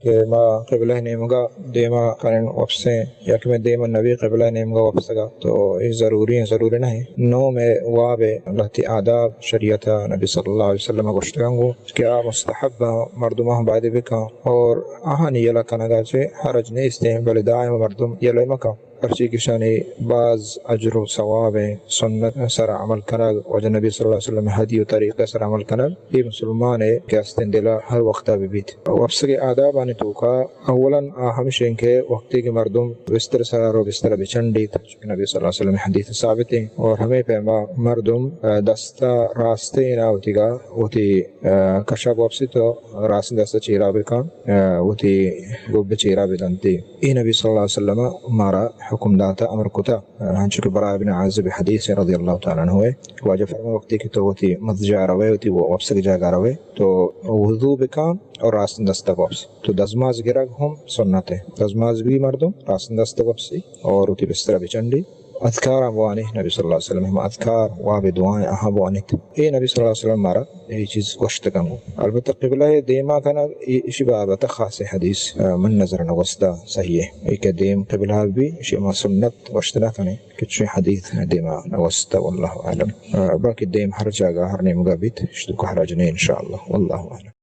کہ ما قبلہ نیمگا دیما کنن وپسیں یا کہ میں دیما نبی قبلہ نیمگا وپسگا، تو یہ ضروری ہیں، ضروری نہیں۔ نوم واب لہتی آداب شریعت نبی صلی اللہ علیہ وسلم گوشتگاں گو کہ آ مستحب مردمان باید بکن اور آہانی یلہ کنگا چے حرج نیستیں، بلے دائم مردم یلہ مکن۔ پرچی کہ شانی باز اجر و ثواب ہیں، سنت سر عمل کنگ، واجہ نبی صلی اللہ علیہ وسلم ہدی و طریقہ سر عمل کنگ، یہ مسلمان ہے کہ استیں دلا ہر وقتا ببیت۔ وپسگ آدابانی توکا اولاً آ ہمش ہیں کہ وقتی کہ مردم بستر سرا رو، بستر بچنڈیت، چونکہ نبی صلی اللہ علیہ وسلم حدیث ثابت ہیں، اور ہمیں پیما مردم، آ، دستا راستیں نا وتیگا وتی، آ، کشا بوپسی تو راستیں دستا چیرا بکن، آ، وتی گب چیرا بدنتی۔ اے نبی صلی اللہ علیہ وسلم مارا حکم داتا، امر کتا، ہنچو کہ براء بن عازب حدیث رضی اللہ تعالی عنہ ہے، واجہ فرمائے، وقتی کہ تو وتی مضجع روے، وتی وپسگ جاگا روے، تو وضو بکن اور راستیں دستا بوپس۔ تو دزماز گرگ ہم سنت ہے۔ دزماز بھی مردم راستیں دستا بوپسی اور وتی بسترا بچنڈی۔ اذکاراں بوانی، نبی صلی اللہ علیہ وسلم ہم اذکار، واب دعائیں آہاں بوانیت۔ اے نبی صلی اللہ علیہ وسلم مارا اے چیز گوشتگاں۔ البتہ قبلہ دیما کنگ، اے، اشی بابت خاص حدیث، آ، من نظر نگوستا صحیح ہے۔ اے کہ دیم قبلہ بھی، اشی ما سنت گوشت نہ کنے، کہ چویں حدیث دیما نگوستا، واللہ اعلم۔ آ، باقی دیم ہر جاگہ، ہر نیمگا بیت، اشتو کہ حرج نہیں، انشاءاللہ، واللہ اعلم۔